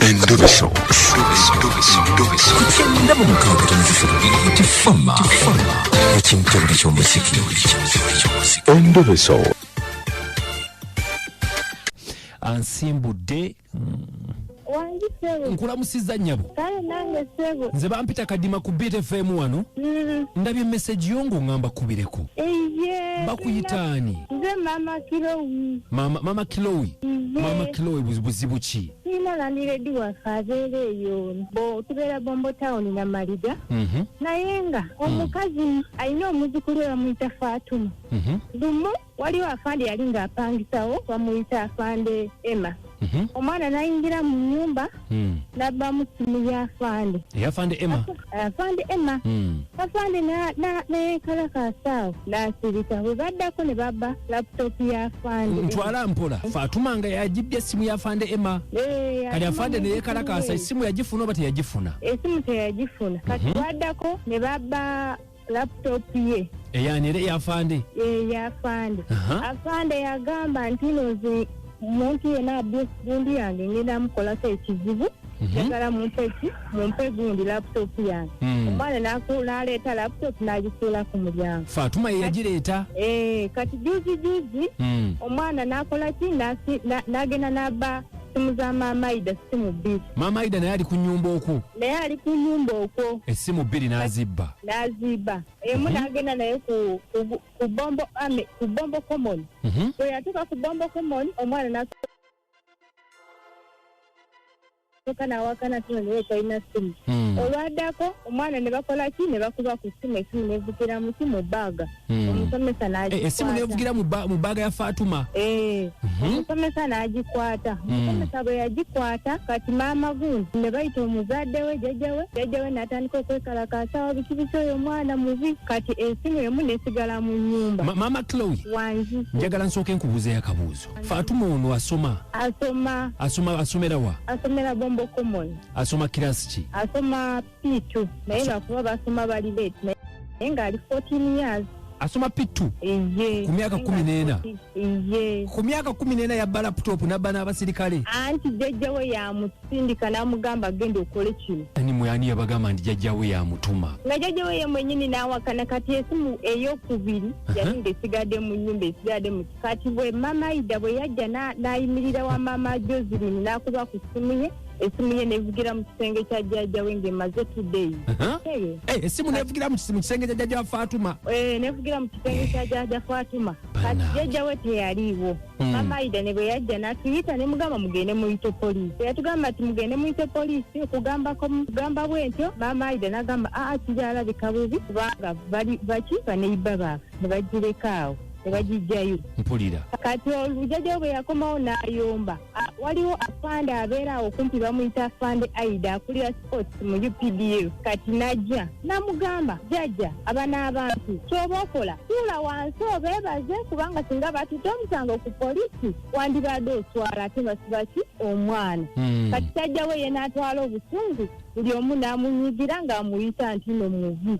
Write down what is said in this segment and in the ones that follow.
Endobeso. 96 ekimutebule ky'omuziki. Endobeso. Ansimbudde. Wangi ssebo. Nkulamusizza nnyabo. Kale nange ssebo. Nze bampita Kadima ku Beat FM wano. Ndabye message yo ng'oŋŋamba kubireko. Eye. Bakuyita ani? Nze Mama Kilowi. Mama Kilowi. Mama Kilowi, buzibu ki? Tulina landiredi waffe abeera eyo. Bo tubeera Bombo Town na Maliga. Naye nga omukazi alina omuzzukulu we bamuyita Fatuma. Lumu waliwo afande yali ng'apangisawo bamuyita Afande Emma. Omwana n'ayingira mu nnyumba n'abbamu ssimu ya Afande. Eyafande Emma. Afande Emma. Afande neyekalakaasa awo n'asirika. Bwe baddako ne babba laptop ya Afande. Ntwala mpola. Fatuma nga yagibbye essimu ya Afande Emma. Kati Afande neyekalakaasa, essimu yagifuna oba teyagifuna? Essimu teyagifuna. Kati baddako ne babba laptop ye. Eyani era eyafande? Eyafande. Afande yagamba nti no nze muntu yenna abbye gundi yange ngenda mukolako ekizibu. Njagala mumpe ki? Mumpe gundi laptop yange. Omwana n'aleeta laptop n'agisuula ku mulyango. Fatuma ye yagireeta? Kati juzi juzi omwana n'akola ki? N'agenda n'abba essimu za Maama Aida, ssimu bbiri. Maama Aida naye ali ku nnyumba okwo? Naye ali ku nnyumba okwo. Essimu bbiri n'azibba? N'azibba. Emu n'agenda naye ku Bombo Ame, ku Bombo Common. Bwe yatuuka ku Bombo Common, omwana n'asooka n'awakana tino naye talina ssimu. Olwaddako omwana ne bakola ki? Ne bakuba ku ssimu, essimu n'evugira mu ki? Mu bbaaga. Omusomesa n'agikwata. Essimu n'evugira mu bbaaga ya Fatuma? Omusomesa n'agikwata. Omusomesa bwe yagikwata, kati maama gundi ne bayita omuzadde we, jjajja we n'atandika okwekalakaasa awo biki biki oyo omwana mubi. Kati essimu emu n'esigala mu nnyumba. Maama Chloe. Wangi. Njagala nsooke nkubuuzeeyo akabuuzo. Fatuma ono asoma? Asoma. Asomera wa? Asomera Bombo Common. Asoma kirasi ki? Asoma P2. Naye lwakuba basoma bali late. Naye ng'ali 14 years. Asoma P2? Ku myaka 14? Ku myaka 14 yabba laptop n'abba n'abasirikale? Anti jjajja we yamusindika n'amugamba genda okole kino. Ani yabagamba nti jjajja we yamutuma? Nga jjajja we ye mwennyini n'awakana. Kati esimu ey'okubiri yali ng'esigadde mu nnyumba, esigadde mu kati bwe Maama Aida bwe yajja n'ayimirira wa Maama Joseline n'akuba ku ssimu ye, esimu ye nevugira mu kisenge kya jjajja we ng'emaze 2 days. Esimu nevugira mu kisenge kya jjajja wa Fatuma? Nevugira mu kisenge kya jjajja Fatuma. Kati jjajja we teyaliiwo. Maama Aida ne bwe yajja n'atuyita ne mugamba mugende muyite poliisi. Yatugamba nti mugende muyite poliisi, okugamba bwe ntyo Maama Aida n'agamba aa kiryalabika bubi kubanga baki baneiba baafe ne bagireka awo. Ne bagijjayo. Mpulira. Kati olujjajja bwe yakomawo n'ayomba. Waliwo afande abeera awo kumpi bamuyita Afande Aida akulira sports mu UPDF. Kati n'ajja n'amugamba jjajja aba n'abantu ky'oba okola tuula wansi obeebaze kubanga singa batutte omusango ku poliisi wandibadde oswala ate basiba ki omwana. Kati jjajja we ye n'atwala obusungu buli omu n'amunyigira ng'amuyita nti no mubi.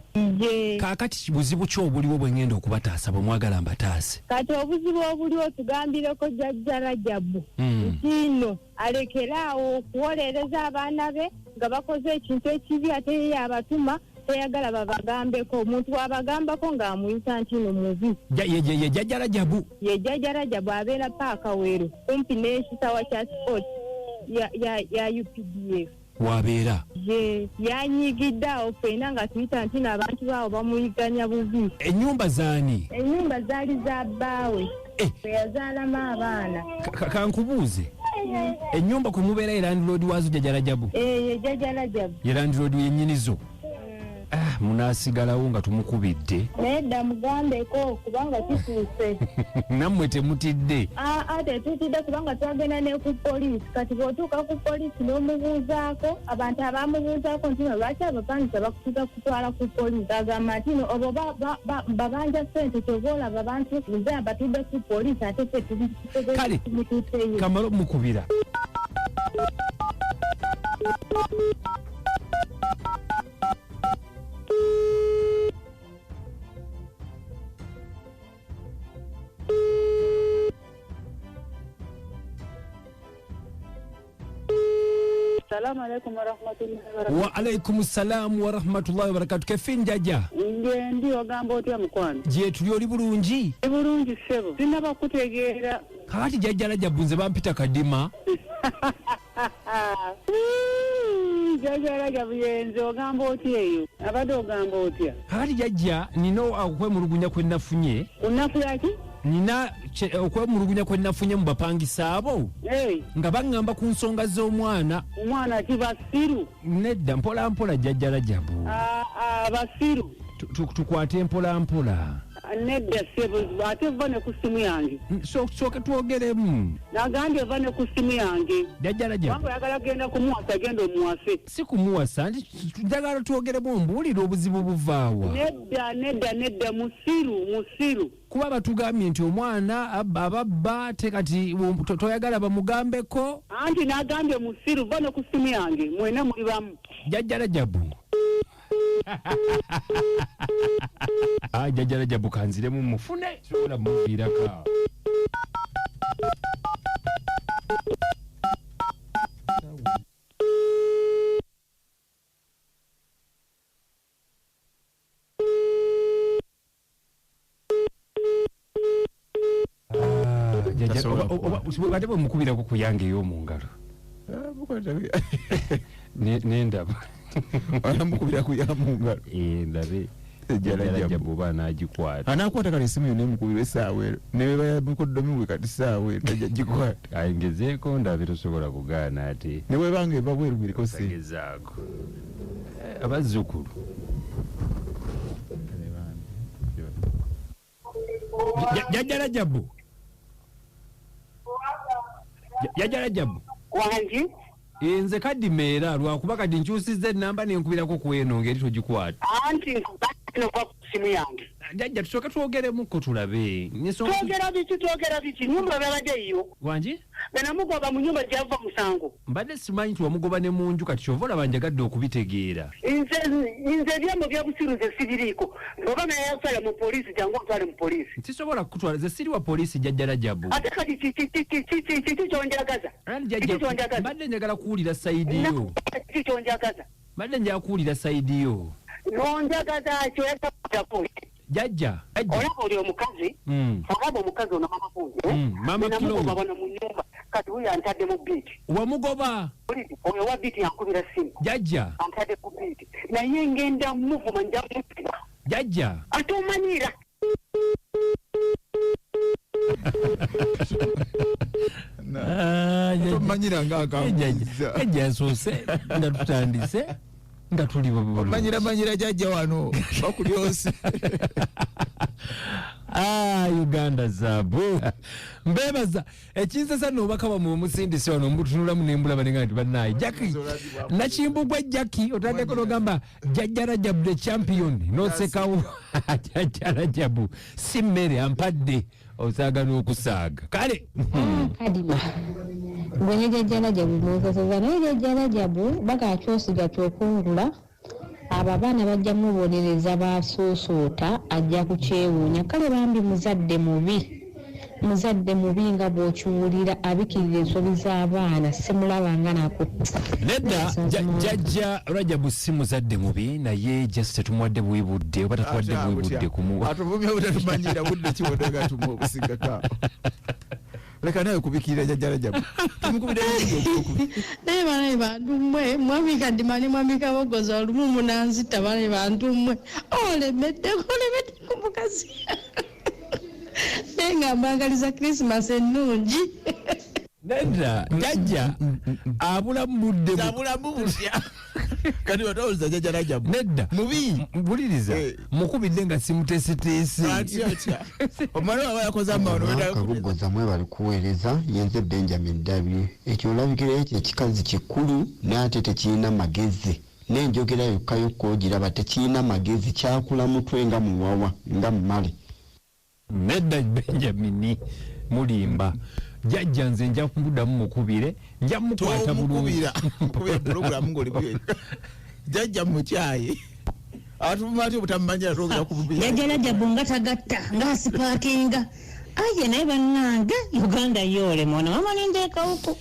Kaakati buzibu ki obuliwo bwe ngenda okubataasa bwe mwagala mbataase? Kati obuzibu obuliwo tugambireko Jjajja Rajabu nti nno alekere awo okuwolereza abaana be nga bakoze ekintu ekibi ate ye yabatuma teyagala babagambeko. Omuntu bw'abagambako ng'amuyita nti no mubi. Ye Jjajja Rajabu? Ye Jjajja Rajabu abeera Paaka Weru kumpi n'ekisawa kya sports ya UPDF. Wabeera? Ye yanyigidde awo ffenna nga tuyita nti n'abantu baawo bamuyiganya bubi. Ennyumba zaani? Ennyumba zaali za bbaawe. Bwe yazaalamu abaana. Kankubuuze. Ennyumba kwe mubeera ye landlord waazo Jjajja Rajabu? Ye Jjajja Rajabu. Ye landlord yennyinizo? Munaasigalawo nga tumukubidde. Naye dda mugambeko kubanga kituuse. Nammwe temutidde? Tetutidde kubanga twagenda ne ku poliisi. Kati bw'otuuka ku poliisi n'omubuuzaako, abantu abamubuuzaako nti no lwaki abapangisa bakutuuka kutwala ku poliisi? Agamba nti no obo babanja ssente ky'oba olaba abantu nze abatudde ku poliisi ate ffe Kale, tumutuuseyo. Kamala omukubira. Salamu alaikum warahmatullahi wabarakatuh. Wa alaikum salaamu warahmatullahi wabarakatu. Kefin jjajja. Nge ndi ogamba otya mukwano? Gye tuli, oli bulungi? Ndi bulungi ssebo. Sinaba kutegeera. Kakati jjajja Rajabu, nze bampita Kadima. Jjajja Rajabu yenze, ogamba otya eyo? Abadde ogamba otya? Kakati jjajja, nina okwemulugunya kwe nafunye. Kunafu yaki? Nina okwemulugunya kwe nafunye mu bapangisa abo nga baŋŋamba ku nsonga z'omwana. Omwana ki, basiru? Nedda, mpola mpola jjajja Rajabu. Ah, ah, basiru. Tukwate mpola mpola. Nedda ssebo, ate va ne ku ssimu yange. Sooke twogeremu. Nagambye va ne ku ssimu yange. Jjajja Rajabu. Kubanga oyagala kugenda kumuwasa, genda omuwase. Si kumuwasa, nti njagala twogeremu, ombuulire obuzibu buvaawa. Nedda, nedda, nedda, musiru, musiru. Kuba batugambye nti omwana ababba te kati toyagala bamugambeko. Anti nagambye musiru, va ne ku ssimu yange, mwena muli bamu. Jjajja Rajabu. Ah, jjajja Rajabu kanziremu mufune, sobola muviirako awo. Ah, jjajja, Tasobola ate bwe mukubirako ku yange ey'omu ngalo nendaba. Anamukubira ku ya mu ngalo. Eh, ndabe. Jjajja Jjajja Rajabu. Rajabu oba anagikwata. Anakwata kale esimu yonna emukubira essaawa ero, neba mukoddomi we kati ssaawa ero tajja gikwata. Ayengezeeko ndabe, tosobola kugaana ate. Ne bwebanga eva bweru biriko si Gezaako. Eh, abazzukulu. Jjajja Rajabu. Jjajja Rajabu. Wangi? Eh, nze Kadimeera, lwakuba kati nkyusizza ennamba nenkubirako ku eno ngeri togikwata. Anti nkubano va ku ssimu yange. Jjajja, tusooke twogeremuko tulabe. Twogera biki, twogera biki? Nyumba babadde eyo. Wangi? Benamugoba mu nyumba gyava musango. Mbadde simanyi nti wamugoba ne mu nju, kati kyova olaba njagadde okubitegeera. Nze ebyamo byabusiru nze sibiriiko. Oba naye yasala mu poliisi, jangu ontwale mu poliisi. Sisobola kukutwala, nze siri wa poliisi, Jjajja Rajabu. Ate kati kiki kyonjagaza? Anti Kiki jjajja, kyonjagaza? mbadde njagala kuwulira side yo. Kiki kyonjagaza? Mbadde njagala kuwulira side yo. Nonjagaza kyoyagako. Jjajja, jjajja. Olaba oli omukazi, olaba omukazi ono mama kungi. Mama Namugoba Chloe. wano mu nyumba, kati wuyo antadde mu biiti. Wamugoba? Oyo wa biiti yankubira simu. Jjajja. Antadde ku biiti, naye ngenda muvuma, nja musiba. Jjajja. Ate omanyira. Tomanyira nga akambuuza. Jjajja nsoose nga tutandise nga tuli bulungi. Manyira manyira jjajja wano bakulyose. Ah, Uganda zaabu. Mbebaza ekinsesa n'obubaka bwammwe omusindise wano mbutunulamu nembulaba nenga nti bannaye Jackie Nakimbugwa Jackie otaddeko n'ogamba Jjajja Rajabu the champion n'osekawo. Jjajja Rajabu si mmere ampadde, osaaga n'okusaaga kale. Kadima gwe ne Jjajja Rajabu munseseza, naye Jjajja Rajabu bagakyosiga kyokungula. Abo abaana bajja mubonereza, basuusuuta, ajja kukyewuunya. Kale bambi muzadde mubi, muzadde mubi nga bw'okiwulira, abikirira ensobi z'abaana, simulabanga nako. Nedda, Jjajja Rajabu si muzadde mubi, naye just tetumuwadde buwi budde oba tatuwadde buwi budde kumuwa. Atuvumya butatumanyira budde kibonaga tumuwa obusingako. Leka nawe kubikirira Jjajja Rajabu, tumukubira. Naye banaye bantu mmwe, mwami Kadima ne mwami Kabogoza, olumu munanzita. Banaye bantu mmwe, olemeddeko, olemeddeko mukazi, naye nga mbagaliza Krisimasi ennungi. Nedda, jjajja abulamu budde. Abulamu butya kati watawuliza Jjajja Rajabu? Nedda. Mubi. Mpuliriza, mukubidde nga simuteeseteese. Atya atya omwana waba yakoze amawano. Kabogoza, mwebali kuweereza. Yenze Benjamin W. Ekyo olabikira ekyo ekikazi kikulu, naye ate tekirina magezi, n'enjogera yokka yokka ogiraba tekirina magezi, kyakula mutwe nga muwawa nga mumale. Nedda Benjamini, mulimba. Jjajja nze nja kuddamu mukubire, nja mukwata bulungi. Tomukubira, mukubira pulogulamu ng'oli bweka. Jjajja mukyayi atuvuma atya obutamumanyira twogera ku bubi. Jjajja Rajabu nga tagatta ng'asipaakinga aye, naye bannange Uganda yoole mwana mama nindeekawuku.